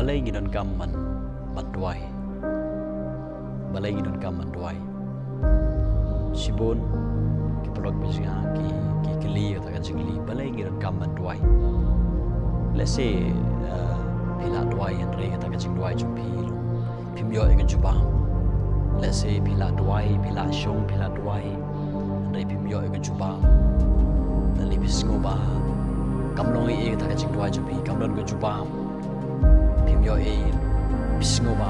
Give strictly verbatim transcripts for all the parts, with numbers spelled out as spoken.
Balei ngi donkam ban, ban duwai? Balei ngi donkam ban duwai? Shibun ki paralok bishngaiñ ki, ki kylli ïa kata ka jingkylli, balei ngi donkam ban duwai? Let's say, uh, phi la duwai hynrei kata ka jingduwai jong phi long phim ïoh ïa ka jubab. Let's say phi la duwai, phi la shong, phi la duwai, hynrei phim ïoh ïa ka jubab. Lane phi sngew ba kam long ei ei kata ka jingduwai jong phi, kam don ka jubab. Phim ïoh ei, phi sngew ba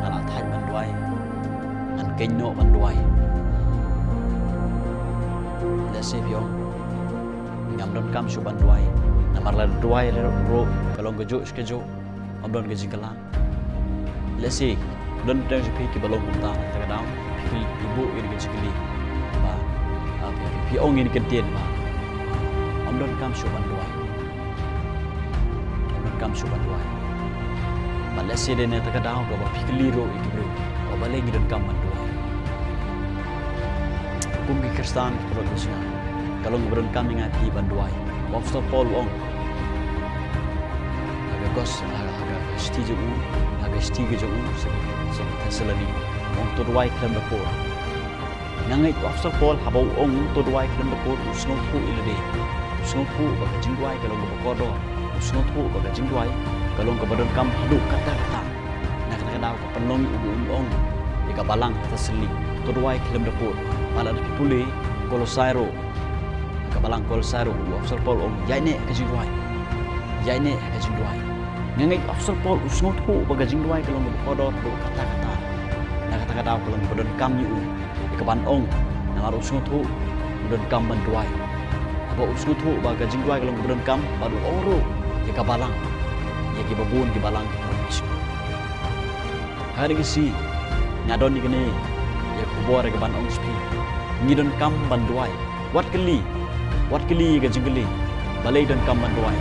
nga la thait ban duwai, ngan kynnoh ban duwai. Let's say phi ong, ngam donkam shuh ban duwai, namar lada duwai ruh ka long kajuh shi kajuh, ym don ka jingkylla. Let's say don teng sha phi kiba long kumta, kata ka daw phi, phi buh ïa ka jingkylli ba, ah, phi, phi, phi ong ïa ka ktien ba ym donkam shuh ban duwai. Ym donkam shuh ban duwai. Bad let's say dei na kata ka daw kaba phi kylli ruh ïa ki briew ba balei ngi donkam ban duwai. Kum ki Khristan ki paralok bishngaiñ, ka long kaba donkam ïa ngi phi ban duwai. U Apostol Paul u ong ha ka gos, ha, ha ka shithi jong u, ha ka shithi ka jong u sha ki, sha ki Thessaloni, u ong to duwai khlem da pur. Nga ngeit u Apostol Paul haba u ong to duwai khlem da pur, u sngewthuh ïa lade. U sngewthuh ba ka jingduwai ka long kaba kordor. U sngewthuh ba ka jingduwai ka long kaba donkam haduh katta katta. Na kata ka daw ka pynlong ïa u ba un ong ïa ka balang Thessaloni to duwai khlem da pur. Bad lada phi pule Kolosai ruh, ka balang Kolosai ruh, u Apostol Paul u ong ïaineh ha ka jingduwai. Ïaineh ha ka jingduwai. Nga ngeit u Apostol Paul u sngewthuh ba ka jingduwai ka long kaba kordor haduh katta katta. Na kata ka daw ka long kaba donkam ïa u ïa kaban ong, namar u sngewthuh u donkam ban duwai. Haba u sngewthuh ba ka jingduwai ka long kaba donkam, bad u ong ruh ïa ka balang, ïa kiba bun ki balang ki paralok bishngaiñ. Ha kane ka sngi nga don ïa kane ïa ka khubor ïa kaban ong sha phi, ngi donkam ban duwai. Wat kylli, wat kylli ïa ka jingkylli, balei donkam ban duwai?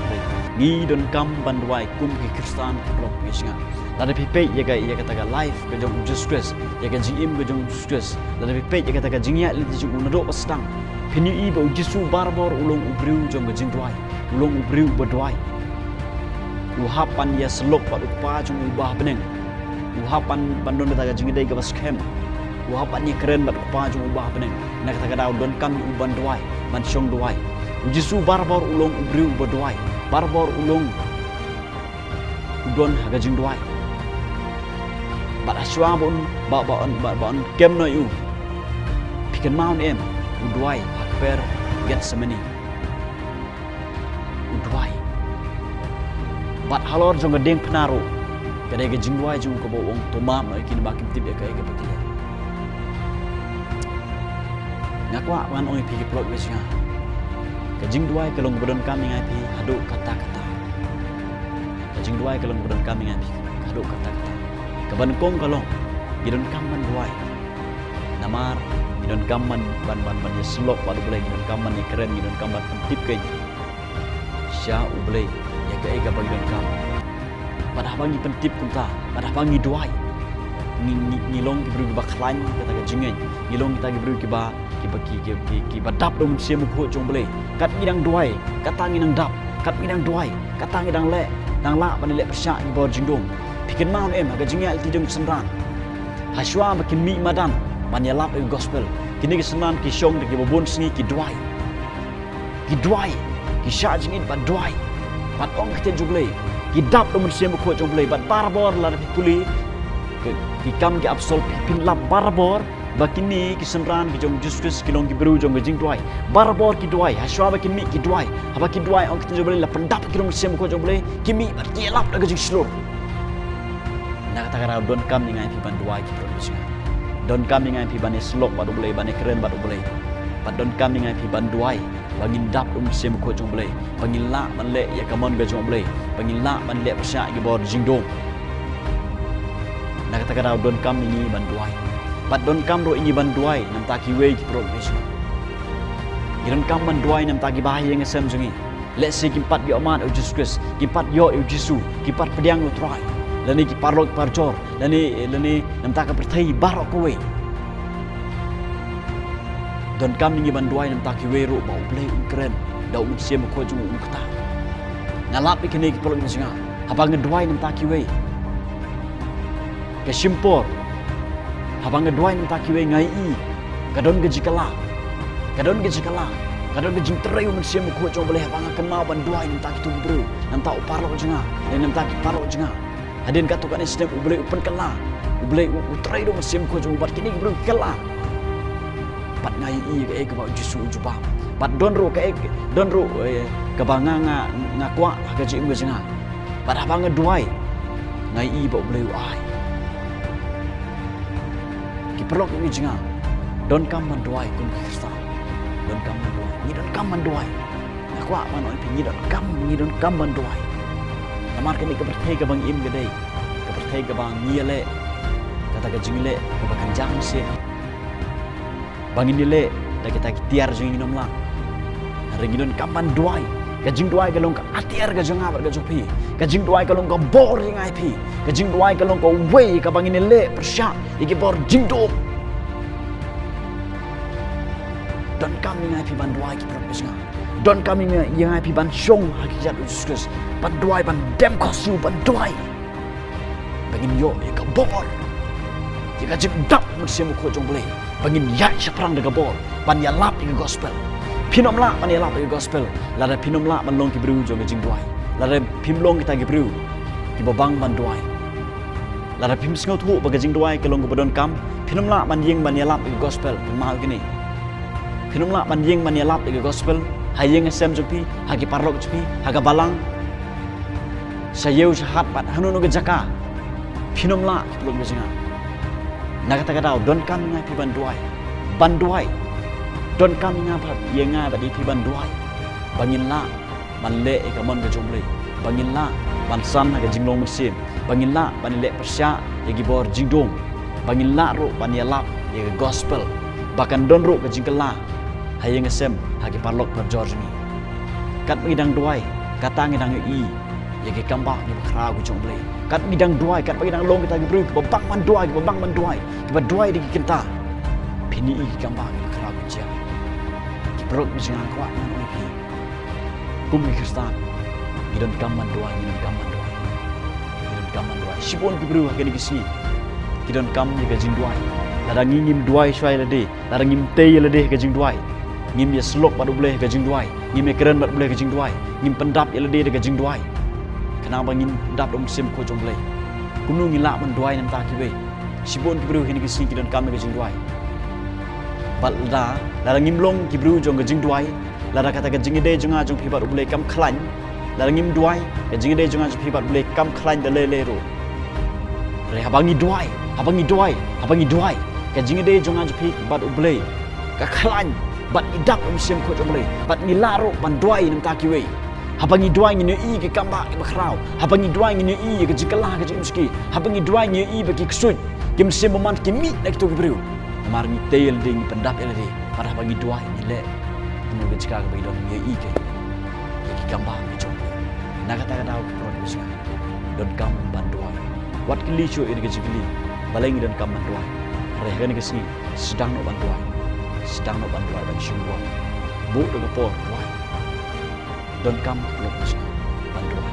Ngi donkam ban duwai kum ki Khristan ki paralok bishngaiñ. Lada phi peit ïa ka, ïa kata ka life ka jong u Jisu Khrist, ïa ka jingim ka jong u Jisu Khrist, lada phi peit ïa kata ka jingïaid lynti jong u naduh ba sdang, phin ïohi ba u Jisu barabor u long u briew jong ka jingduwai, u long u briew uba duwai. U hap ban ïasyllok bad u Kpa jong u uba ha bneng. U hap ban, ban don kata ka jingïadei kaba skhem. U hap ban ïakren bad u Kpa jong u uba ha bneng. Na kata ka daw donkam ïa u ban duwai, ban shong duwai. U Jisu barabor u long u briew uba duwai. Barabor u long u don ha ka jingduwai. Bad hashwa ba un, ba, ba un, ba, ba un kem noh ïa u, phi kynmaw ne em, u duwai ha kper Gethsemane. U duwai. Bad halor jong ka diengphna ruh, ka dei ka jingduwai jong u kaba u ong to map noh ïa ki namar kim tip ïa kaei kaba ki leh. Nga kwah ban ong ïa phi ki paralok bishngaiñ, ka jingduwai ka long kaba donkam ïa ngi phi haduh katta katta. Ka jingduwai ka long kaba donkam ïa ngi phi haduh katta katta. Kaba nyngkong ka long, ngi donkam ban duwai. Namar ngi donkam ban, ban, ban, ban ïasyllok bad U Blei, ngi donkam ban ïakren, ngi donkam ban pyntip kein sha U Blei ïa kaei kaba ngi donkam. Bad haba ngi pyntip kumta, bad haba ngi duwai, ngi, ngi, ngi long ki briew kiba khlaiñ kata ka jingngeit, ngi long kita ki briew kiba, kiba, ki, ki, ki, kiba dap da U Mynsiem Bakhuid jong U Blei. Kat ngi dang duwai, kata ngi dang dap, kat ngi dang duwai, kata ngi dang leh, dang lah ban leh pyrshah ïa ki bor jingdum. Phi kynmaw ne em ha ka jingïaid lynti jong ki synran, hashwa ba kin mih madan ban ïalap ïa ka gospel, kine ki synran ki shong da kiba bun sngi ki duwai. Ki duwai, ki shah jingit bad duwai, bad ong ki ktien jong U Blei. Ki dap da U Mynsiem Bakhuid jong U Blei, bad barabor lada phi pule ki, ki Kam ki Apostol phi, phin lap barabor ba kine ki synran ki jong U Jisu Khrist ki long ki briew jong ka jingduwai. Barabor ki duwai, hashwa ba kin mih ki duwai. Haba ki duwai ong ki ktien jong U Blei, la pyndap ki da U Mynsiem Bakhuid jong U Blei, ki mih bad ki ïalap da ka jingshlur. Na kata ka daw donkam ïa ngi phi ban duwai ki paralok bishngaiñ. Donkam ïa ngi phi ban ïasyllok bad U Blei, ban ïakren bad U Blei. Bad donkam ïa ngi phi ban duwai ba ngin dap da U Mynsiem Bakhuid jong U Blei, ba ngin lah ban leh ïa ka mon ka jong U Blei, ba ngin lah ban leh pyrshah ïa ki bor jingdum. Na kata ka daw donkam ïa ngi ban duwai. Bad donkam ruh ïa ngi ban duwai na bynta kiwei ki paralok bishngaiñ. Ngi donkam ban duwai na bynta kiba ha ïing ha sem jong ngi. Lehse kim pat ïoh mad ïa U Jisu Khrist, kim pat ïoh ïa U Jisu, kim pat pdiang ïa U Trai, lane ki paralok parajor, lane, lane na bynta ka pyrthei baroh kawei. Donkam ïa ngi ban duwai na bynta kiwei ruh ba U Blei un kren da U Mynsiem Bakhuid jong u un ktah. Nga lap ïa kine ki paralok bishngaiñ. Haba nga duwai na bynta kiwei, ka shim por. Haba nga duwai na bynta kiwei nga ïohi ka don ka jingkylla. Ka don ka jingkylla. Ka don ka jingtrei u Mynsiem Bakhuid jong U Blei haba nga kynmaw ban duwai na bynta kito ki briew, na bynta u paralok jong nga, ne na bynta ki paralok jong nga. Hadien katto katne snem U Blei u pynkylla. U Blei u, u trei da u Mynsiem Bakhuid jong u bad kine ki briew ki kylla. Bad nga ïohi kaei kaba U Jisu u jubab. Bad don ruh kaei, don ruh, eh, kaba nga, nga, nga kwah ha ka jingim ka jong nga. Bad haba nga duwai, nga ïohi ba U Blei u ai. Ki paralok ki jong nga, donkam ban duwai kum ki Khristan. Donkam ban duwai. Ngi donkam ban duwai. Nga kwah ban ong ïa phi, ngi donkam, ngi donkam ban duwai. Namar kane ka pyrthei kaba ngi im ka dei ka pyrthei kaba ngi ïaleh, kata ka jingleh kaba kynjang shisha. Ba ngin ïaleh da kita ki tiar jong ngi, ngin ym lah. Hynrei ngi donkam ban duwai. Ka jingduwai ka long ka atiar ka jong nga bad ka jong phi. Ka jingduwai ka long ka bor ïa nga ïa phi. Ka jingduwai ka long kawei kaba ngin ïaleh pyrshah ïa ki bor jingdum. Donkam ïa nga ïa phi ban duwai, ki paralok ki jong nga. Donkam ïa nga ïa phi ban shong ha ki kjat U Jisu Khrist, ban duwai, ban dem khos ïa u, ban duwai. Ba ngin ïoh ïa ka bor, ïa ka jingdap Mynsiem Bakhuid jong U Blei. Ba ngin ïaid shaphrang da ka bor ban ïalap ïa ka gospel. Phin ym lah ban ïalap ïa ka gospel lada phin ym lah ban long ki briew jong ka jingduwai. Lada phim long kita ki briew kiba bang ban duwai. Lada phim sngewthuh ba ka jingduwai ka long kaba donkam, phin ym lah ban ïeng ban ïalap ïa ka gospel, phin mut kine. Phin ym lah ban ïeng ban ïalap ïa ka gospel ha ïing ha sem jong phi, ha ki paralok jong phi, ha ka balang, sha ïew sha hat bad hano hano ka jaka. Phin ym lah, ki paralok ki jong nga. Na kata ka daw donkam ïa nga ïa phi ban duwai. Ban duwai. Donkam ïa nga bad ïa nga bad ïa phi ban duwai. Ba ngin lah ban leh ïa ka mon ka jong U Blei. Ba ngin lah ban san ha ka jinglong mynsiem. Ba ngin lah ban ïaleh pyrshah ïa ki bor jingdum. Ba ngin lah ruh ban ïalap ïa ka gospel. Ba kan don ruh ka jingkylla ha ïing ha sem, ha ki paralok parajor jong ngi. Katba ngi dang duwai, kata ngi dang ïohi ïa ki kambah kiba khraw ki jong U Blei. Katba ngi dang duwai, katba ngi dang long kita ki briew kiba bang ban duwai, kiba bang ban duwai, kiba duwai da ki kynta, phin ïohi ki kambah kiba khraw ki jia. Ki paralok ki jong nga, kwah ngan ong ïa phi, kum ki Khristan, ngi donkam ban duwai, ngi donkam ban duwai. Ngi donkam ban duwai. Shibun ki briew ha kine ki sngi ki donkam ïa ka jingduwai. Lada ngi ngim duwai shuwa ïa lade, lada ngim tei ïa lade ha ka jingduwai, ngim ïasyllok bad U Blei ha ka jingduwai, ngim ïakren bad U Blei ha ka jingduwai, ngim pyndap ïa lade da ka jingduwai, khnang ba ngin dap da U Mynsiem Bakhuid jong U Blei, kumno ngin lah ban duwai na bynta kiwei? Shibun ki briew ha kine ki sngi ki donkam ïa ka jingduwai. Bad lada, lada ngim long ki briew jong ka jingduwai, lada kata ka jingïadei jong nga jong phi bad U Blei kam khlaiñ, lada ngim duwai, ka jingïadei jong nga jong phi bad U Blei kam khlaiñ da lei lei ruh. Hynrei haba ngi duwai, haba ngi duwai, haba ngi duwai, ka jingïadei jong nga jong phi bad U Blei ka khlaiñ, bad ngi dap da U Mynsiem Bakhuid jong U Blei, bad ngi lah ruh ban duwai na bynta kiwei. Haba ngi duwai ngin ïohi ki kambah kiba khraw. Haba ngi duwai ngin ïohi ïa ka jingkylla ha ka jingim jong ki. Haba ngi duwai ngin ïohi ba ki ksuid, ki mynsiem bymman ki mih na kito ki briew. Namar ngi tei ïa lade, ngi pyndap ïa lade. Bad haba ngi duwai ngi leh kumno ka jaka kaba ngi don, ngi ïohi ka, ïa ki kambah ki jong U Blei. Na kata ka daw, ki paralok ki jong nga, donkam ban duwai. Wat kylli shuh ïa ka jingkylli balei ngi donkam ban duwai. Hynrei ha kane ka sngi, sdang noh ban duwai. Sdang noh ban duwai, ban shim duwai. Buh da ka por duwai. Donkam, ki paralok ki jong nga, ban duwai.